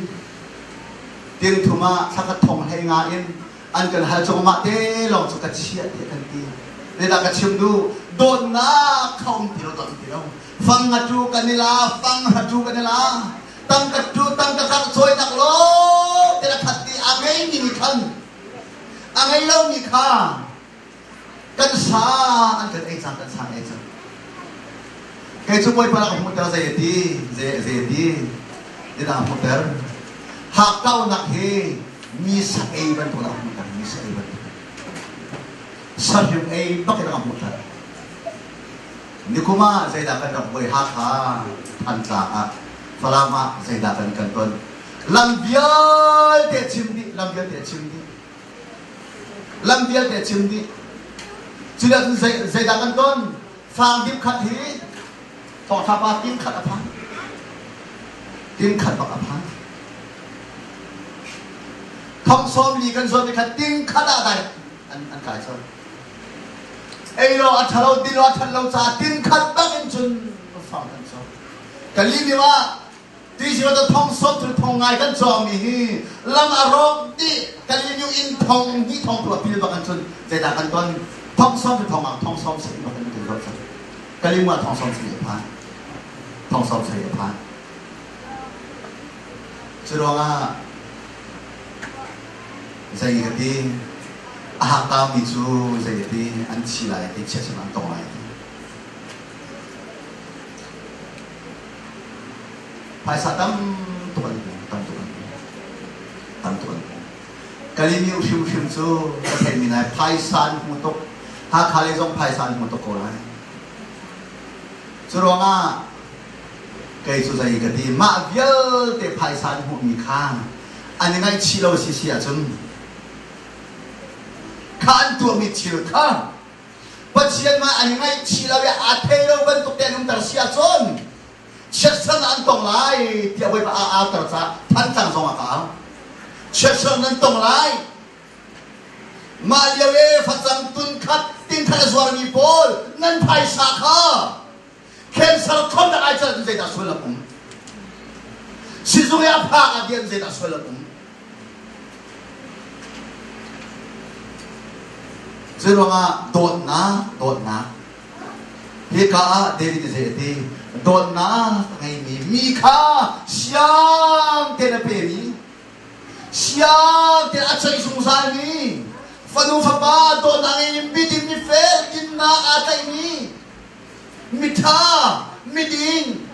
tin thum ah thla khat thong hlei nga in an kan hal cung mah te lawng cu ka chiah tiah kan ti Zeidah ka chim duh dawtnak kha um ti lo dawt ti lo fang nga tu kan i la fang ha tu kan i la tangka tu tangka kar cawi tak lo te la khat ti a ngei mi nih khan a ngei lo mi kha kan sa an kan ei cang kan sa ei cang kei cu bawipa ka hmuhter zei ti zei zei ti ti dah hmuhter hakkaunak hi mi sa ei bantuk na hmuhter mi sa ei bantuk sahrim ei bak in ka hmuhter. Nikum ah zeidah kan rak buai Hakha, Thantlang ah, Falam ah zeidah kan kan ton. Lam vialte chim dih, lam vialte chim dih. Lam vialte chim dih. Cudah cun zeidah kan ton? Fang dip khat hi thawngtha pa tin khat a phan. Tin khat bak a phan. Thong sawm li kan zuam i khat ting khat ah dai an kai chon. Ei lo a ṭhalo ti lo a ṭhat lo caah tin khat bak in cun fang kan cawk. Ka li lio ah ti ta thong sawm thul thong ngai kan cawngmi hi lam a rawk dih ka li lio in thong hnih thong tu a pil bak in cun zeidah kan ton thong sawm thul thong ah thong sawm sih bak in kan zawt cang. Ka li ah thong sawm sih a phan. Thong sawm sih a phan. Cu ruangah zei ka ti a hakkaumi cu zei ka ti an thi lai ti chiat an tong lai ti. Phaisa tam tuk an hmu, tam tuk an hmu, tam tuk an hmu. Kalimi hrimhrim cu ka theihmi nai phaisa an hmu tuk. Hakha lei zong phaisa an hmu tuk ko lai. Cu ruangah Kei cu zei ka ti, mah vialte phaisa an hmuhmi kha an i ngaihchih lo si si ahcun kha an tuahmi thil kha Pathian mah an i ngaihchih lo i aa thei lo bantuk te an umter si ahcun chiatsan an tong lai tiah Bawipa a auter caah Thantlang zong a ka au. Chiatsan nan tong lai. Mah lio i facang tun khat tin khat a zuarmi pawl nan phaisa kha Cancer thawtnak ai cal zeidah sullam um? Sizung i a phak ah dian zeidah sullam um? Curuangah dawtnak, dawtnak. Hika ah David nih zei a ti? Dawtnak a ngeimi mi kha siang tein a pemi, siang tein a ceih zungzalmi, fanu fapa dawtnak a ngeimi, miding mifel dinnak aa tlaihmi, miṭha, miding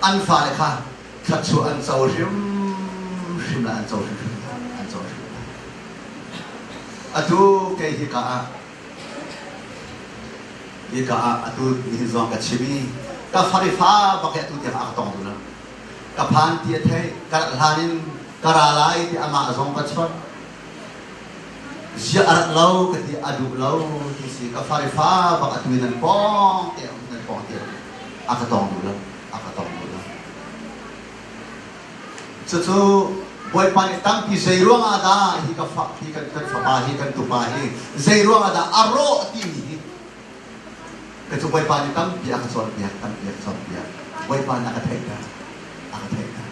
an fale kha thluachuah an co hrimhrim lai, an co hrimhrim lai, an co hrimhrim lai. Atu kei hika ah hika ah atu nihin zong ka chim i ka farifa bak hi atu tiang a ka tong duh lo. Ka phan ti a theih, ka rat hlan in ka ra lai ti amah zong ka chawnh. Ziah a rat lo ka ti a duh lo ti si ka far i fa bak atu in nan pawng te nan pawng te a ka tong duh lo a ka tong duh lo. Cucu Bawipa nih tampi zei ruang ah dah hi ka fa hi kan kan fapa hi kan tupa hi zei ruang ah dah a rawh timi hi ka cu Bawipa nih tampi a ka cawnpiak tampi a ka cawnpiak Bawipa nih a ka theihter a ka theihter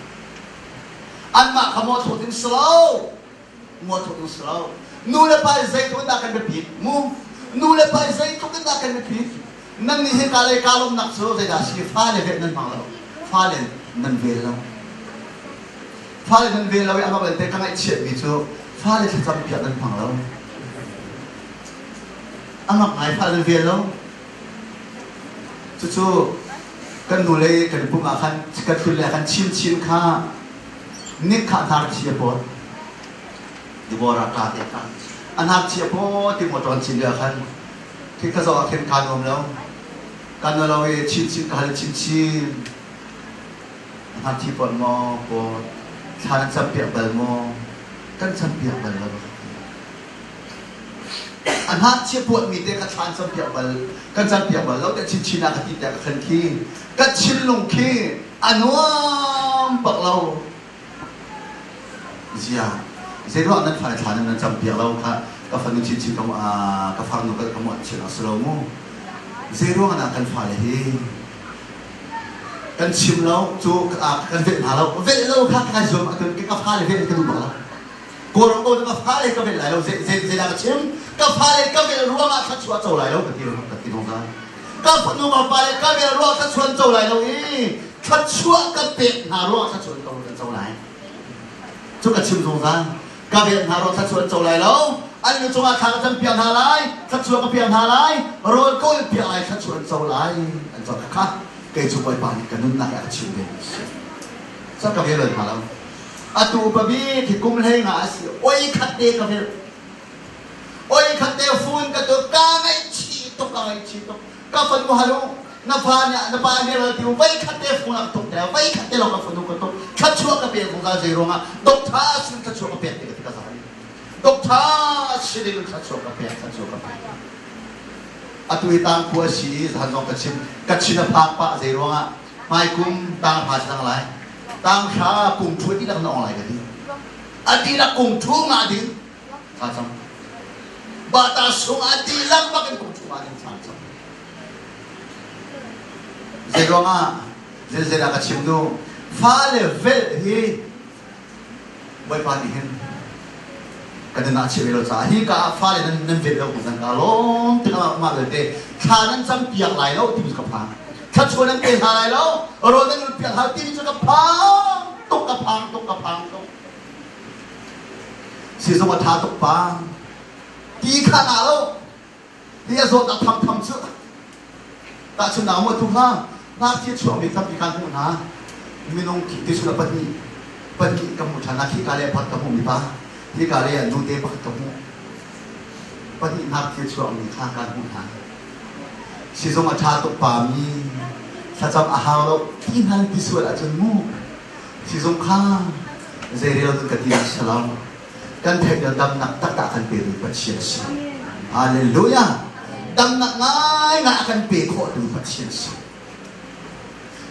anmah kha maw thawh ding si lo mualpho ding si lo. Nu le pa zeitluk in dah kan biapit mu? Nu le pa zeitluk in dah kan biapit? Nan nih hi ka lei ka lawmnak cu zeidah si fale vel nan hmang lo. Fale nan vel lo. Fale nan vel lo i amah belte ka ngaihchiatmi cu fale thlacam piak nan hmang lo. Amak ngai fale nan vel lo. Cucu kan nu le kan pum ah khan kan tlun le khan chinchin kha Nik kha hnar chia pawt Deborah ka te kha a hnar chia pawt ti motor an chin lio khan khi ka zoh ah khin kaa nuam lo ka nuam lo i chin chin ka hal chin chin a hnar thi pawt maw pawt thla nan cam piak bal maw kan cam piak bal lo a hnar chia puat mi te ka thla an cam piak bal kan cam piak bal lo te chin chin ah ka ti te ka khan khi ka thinlung khi a nuam bak lo zia zeiruah nan fale thla nan cam piak lo kha ka fanu chinchin ka ka farnu ka ka muan chin a si lo mu zeiruang ah kan fale hi kan chim lo cu kan velh hna lo velh lo kha ka zuam ahcun ka fale velh ka duh bak lo Kawlram ko ka fale ka velh lai lo zeidah ka chim ka fale ka velh ruangah thluachuah co lai lo ka ti ka ti zungzal ka fanu ka fale ka velh ruangah thluachuah co lai lo i thluachuah ka pek hna ruangah thluachuah co kan co lai cu ka chim zungzal ka velh hna ruangah thluachuah co lai lo an nu cungah thla ka cam piak hna lai thluachuah ka piak hna lai rawl kawl piak lai thluachuah an co lai an co kha kei cu Bawipa nih ka nunnak a ka chim ve sa ka vel hna lo Atu pabik hi kum hlei nga a si. Oi khat te ka vel. Oi khat te fun ka tu ka ngaihchih tuk ka ngaihchih tuk. Ka fanu hal u, na fa nih na pa nih ral ti u, voi khat te fung a ka tuk te, voi khat te lawng ka fanu ka tuk. Thluachuah ka pek zungzal zei ruangah doctor sin thluachuah ka pek ti ka ti ka zai. Doctor sin in thluachuah ka pek, thluachuah ka pek. Atu hi tangkhua a si i zan zong ka chim, ka chin a phak pah zei ruangah hmaikum tang hra si cang lai. Tang hra kum thu dihlak na ong lai ka ti. A dihlak kum thu ngah ding thla cam. Bata sung a dihlak bak in kum thu ngah ding thla cam. Zei ruangah zei dah ka chim duh? Fale velh hi Bawipa nih hin kan in ah chim lo caah hi ka ah fale nan nan vet lo nan ka lawm tikah mah belte thla nan cam piak lai lo timi cu ka phang thluachuah nan pe hna lai lo rawl nan ulh piak hna timi cu ka phang tuk ka phang tuk ka phang tuk sizung a ṭha tuk pa ti kha ngah lo Hi a zawtnak thamtham cu tahchunhnak mu tu hna ngakchia chuakmi tampi kan hmuh hna. Minung ti sula pahnih pahnih ka hmuh ṭhan khi ka le pakhat ka hmuhmi pa hi ka le nute pakhat ka hmuh pahnih ngakchia chuakmi kha kan hmuh hna. Sizung a ṭha tuk pa mi thlacam a hau lo ti hna ti sual ahcun mu sizung kha zeirel ka ti si lo. Kan theih le damnak taktak kan petu Pathian a si. Hallelujah! Damnak ngaingai a kan pe khawhtu Pathian a si.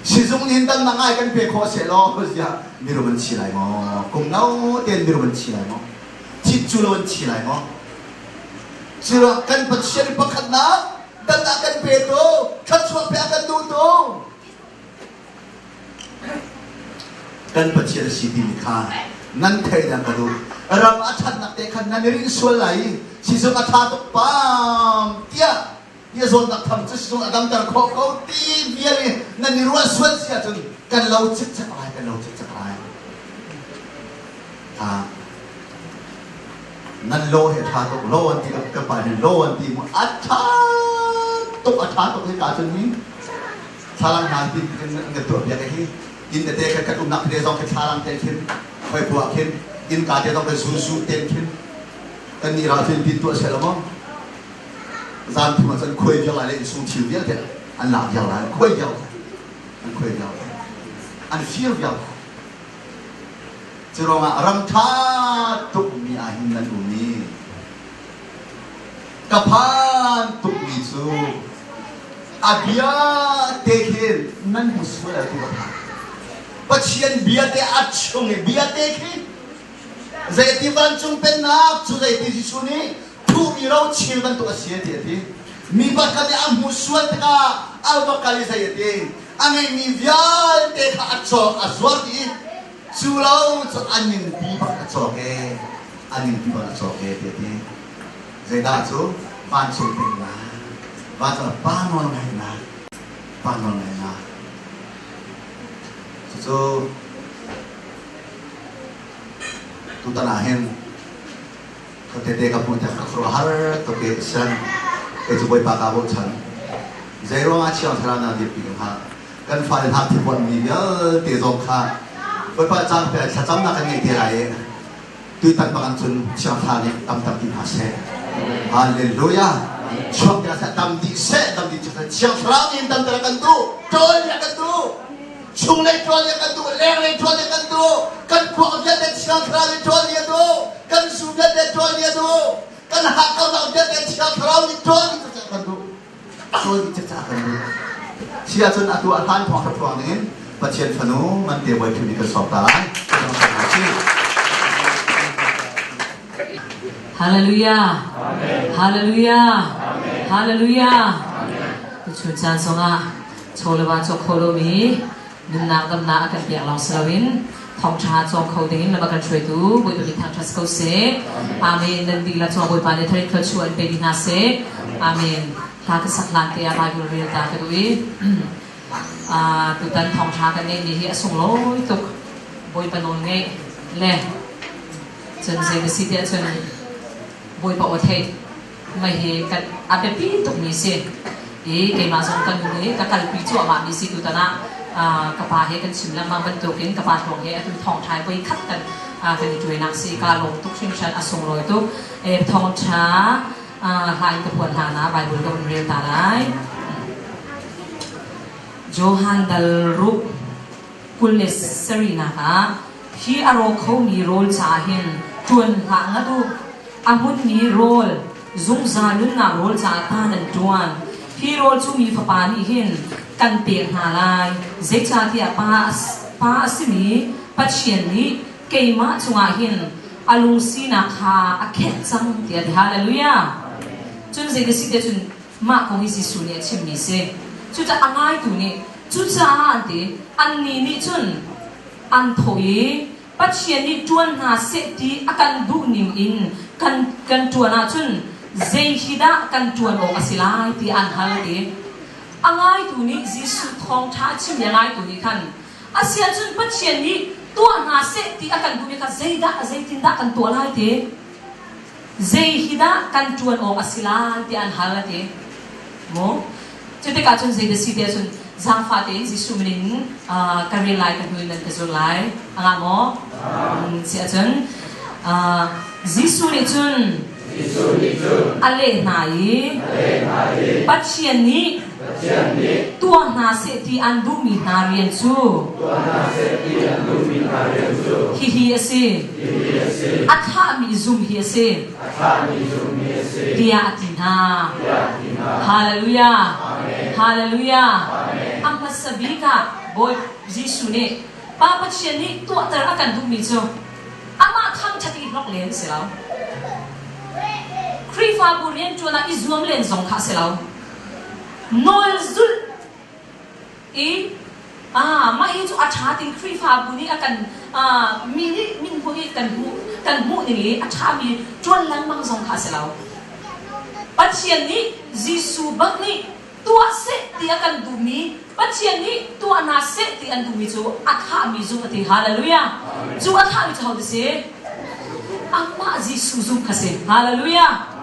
Sizung nih damnak ngai kan pe khawh sehlaw ziah mirum an si lai maw? Kum no tein mirum an si lai maw? Thit cu lo an si lai maw? Curuang kan Pathian pakhatnak damnak kan petu, thluachuah pe a kan duhtu, Kan Pathian a si timi kha nan theih dang ka duh. Ram a ṭhatnak te khan nan i rinh sual lai i sizung a ṭha tuk pam tiah i a zawtnak tham cu sizung a damter khawh ko ti vial i nan i ruah sual si ahcun kan lo cikcek lai, kan lo cikcek lai. Nan lo hi a ṭha tuk, lo an ti ka pa nih lo an ti mu a ṭha tuk, a ṭha tuk hi ka cun hi thlalang hna ti an kan tuah piak hi inn tete khan kan umnak tete zong khi thlalang te khin khoi khua khin innka te zong kan zu zu ten khin kan nih ral fin pin tuah seh lo maw zan thum ah cun khuai vial lai le insung thil vialte an lak vial lai khuai vial an khuai vial an fir vial cu ruangah ram ṭha tuk mi ah hin nan um i Ka phan tukmi cu a bia te khi nan hmu sual lo ti ka phan. Pathian bia te a chung i bia te khi zeiti vancung pennak cu zeiti Jesuh nih thuhmi rochil bantuk a si ti a ti. Mi pakhat nih a hmuh sual tikah a va kal i zei a ti. A ngeihmi vialte kha a cawk a zuar dih i cu lo cu a ningpi bak a cawk ee. A ningpi bak a cawk ee ti a ti. Zeidah cu vancung pennak, vancung pa nawl ngaihnak, pa nawl ngaihnak. Cucu tutan ah hin tete ka hmuh tiang ka khuaruahhar tuk i sian kei cu Bawipa kaa bochan. Zei ruangah Thiang Thlarau na dirpi ka hngalh. Kan fale hna thibuanmi vialte zong kha Bawipa caan pe thlacamnak kan ngeih te lai i Tutan bang cun Thiang Thlarau nih tam tampi hna seh. Hallelujah. Chuak ding seh tam dih seh tam dih seh. Thiang Thlarau nih tam kan duh. Ṭawl ya kan duh. Chunglei ṭawl ya kan duh. Lenglei ṭawl ya kan duh. Kan khuak vialte Thiang Thlarau nih ṭawl ya duh. Kan su vialte ṭawl ya duh. Kan hakkaunak vialte Thiang Thlarau nih ṭawl dih kan duh. Ṭawl dih cak kan duh. Si ahcun atu a hlan thawng ṭha dingin Pathian fanu man te voi ṭhumi kan sawm ta lai. Hallelujah. Hallelujah. Hallelujah. Tuchun caan zongah chawleva cawk kho lomi nunnak damnak a kan pek lawng si loin thawngṭha cawng kho dingin lam a kan hruaitu Bawipa min thangṭhat ko seh. Amen. Nan dihlak cungah Bawipa nih tharin thluachuah in pe dih hna seh. Amen. Hla ka sak hlan te ah Bible rel ta ka duh i tutan thawngṭha kan ngeihmi hi a sunglawi tuk. Bawipa nawl ngeih le cun zei na si tiah cun Bawipa aw theih mei hi kan a biapi tukmi si i keimah zong ka nu nih ka kalpi cuahmah mi si tutan ah ka pa he kan chim lengmang bantukin ka pa thawng he atu thawngṭha voi khat kan kan i ṭuainak si ka lawm tuk hringhran a sunglawi tuk thawngṭha hla in ka phuan hlan ah Bible ka vun rel ta lai. Johan dal ruk 27nak ah hi a raw khomi rawl caah hin ṭuan hlah ngat u. A hmunmi rawl, zungzal nunnak rawl caah ta nan ṭuan. Hi rawl cu mi Fapa nih hin kan pek hna lai. Zeicahtiah Pa a simi Pathian nih keimah cungah hin a lungsinak kha a khenh cang tiah a ti. Hallelujah! Cun zei ka si tiah cun mah kong hi Jesuh nih a chimmi a si. Cucaah a ngaitu nih cucaah an ti. Annih nih cun an thawh i Pathian nih ṭuan hna seh ti a kan duhning in kan ṭuan ahcun zei hi dah kan ṭuan awk a si lai ti an hal ti. A ngaitu nih Jesuh thawngṭha a chimmi a ngaitu nih khan a si ahcun Pathian nih tuah hna seh ti a kan duhmi kha zeidah zeitindah kan tuah lai ti. Zei hi dah kan ṭuan awk a si lai tiah an hal a ti. Maw? Cu tikah cun zei dah si tiah cun zaangfah tein Jesuh min in ka rel lai ka hnu in nan ka zul lai. A ngah maw? Si ahcun Jesuh nih cun a leh hna i Pathian nih tuah hna seh ti an duhmi hna rian cu hihi a si. A thlahmi zum hi a si. Tiah a ti hna. Hallelujah. Hallelujah. A hmasa bik ah Bawi Jesuh nih Pa Pathian nih tuahter a kan duhmi cu amah thangṭhat i hlok len si lo. Khrihfabu rianṭuan ah i zuam len zong kha a si lo. Nawl zulh i mah hi cu a ṭha tin Khrihfabu nih a kan mi nih min hmuh i kan hmuh ning i a ṭhami ṭuan lengmang zong kha a si lo. Pathian nih Jesuh bak nih tuah seh ti a kan duhmi Pathian nih tuah hna seh ti an duhmi cu a thahmi zumh a ti. Hallelujah. Cu a thahmi cu hodah si? Amah Jesuh zumh kha si. Hallelujah.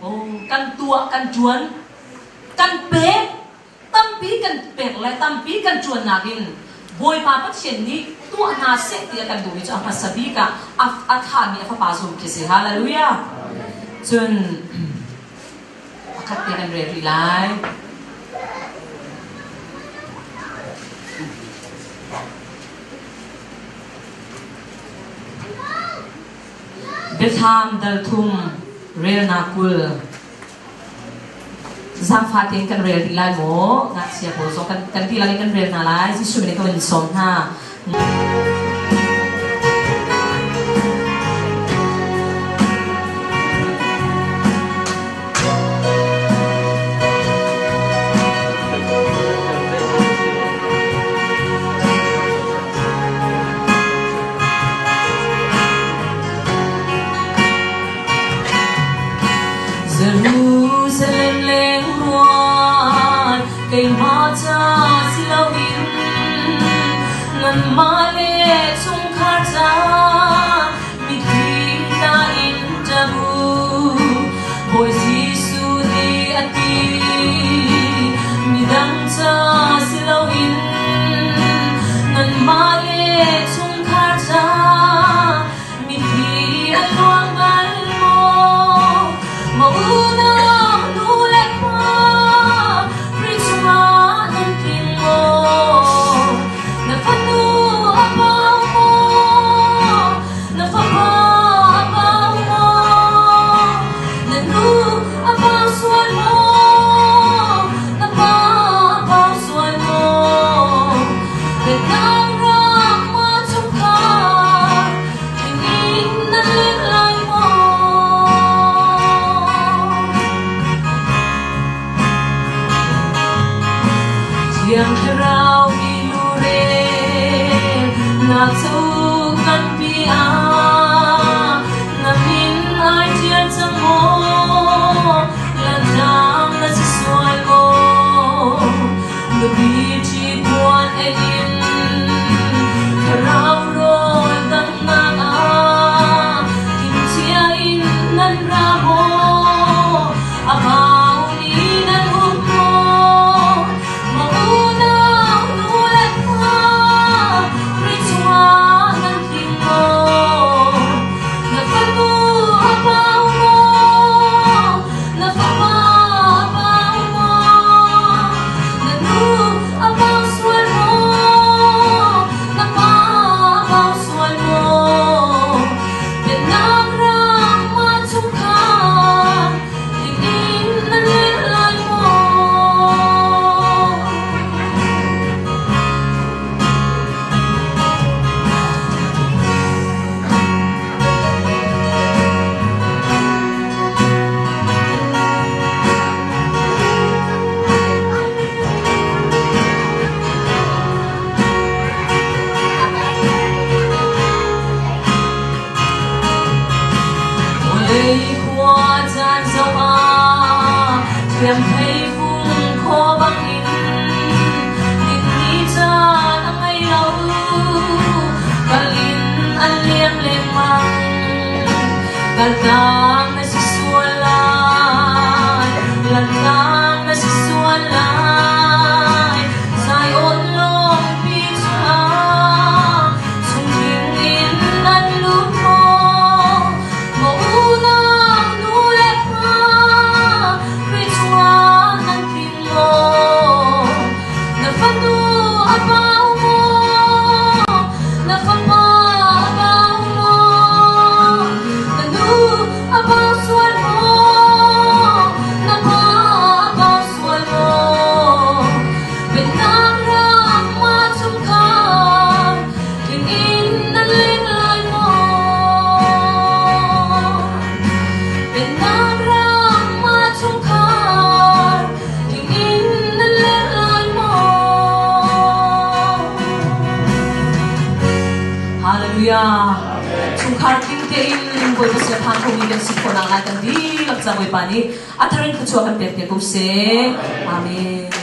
Oh, kan tuah, kan ṭuan, kan pek, tampi kan pek le tampi kan ṭuan nakin Bawipa Pathian nih tuah hna seh ti a kan duhmi cu a hmasa bik ah a thahmi a fapa zumh khi si. Hallelujah. Cun Pakhat te kan rel rih lai. Biathlam dal thum relnak 20. Zaangfah tein kan rel rih lai maw? Ngakchia pawl zong kan ti lang in kan rel hna lai. Jesuh nih ka van sawm hna. Jerusalem lengrual keimah ca si loin nanmah le chungkhar ca mitthli hna in ṭap u. Bawi Jesuh nih a ti, midang ca si loin nanmah le chungkhar ca mitthli a luang bal maw? Maw unau nu le pa, Khrih chungah nan tling maw? Na fanu a pau maw? Na fapa a pau maw? Na nu a pau sual maw? Na pa a pau sual maw? Pennak ram ma chungkhar tling in nan leng lai maw? Thiang Thlarau milurel na cu nganpi ah na min ai ṭial cang maw? Lanhlang na si sual maw? Nupi ṭhi puan ei in Thlarau rawl danghnak ah timhcia in nan ra maw? A baumi nan um maw? Maw unau nu le pa, Khrih chungah nan tling maw? Lei khua caan zoh ah thiam thei fung khaw bangin ni caan a ngei lo. Kal in an liam lengmang, kaltak na si sual lai, lantak na si sual lai. Zion lawngpi chungah chungtling in nan lut maw? Maw unau nu le pa, Khrih chungah nan tling maw? Na fanu a bau maw? Na fapa a bau maw? Na nu a bau sual maw? Na pa a bau sual maw? Pennak ram mah chungkhar tling in nan leng lai maw? Pennak ram mah chungkhar tling in nan leng lai maw? Hallelujah. Chungkhar tling tein Bawipa sia phan khomi kan si khawh nak lai kan dihlak ca Bawipa nih a thar in thluachuah kan pek te ko seh. Amen.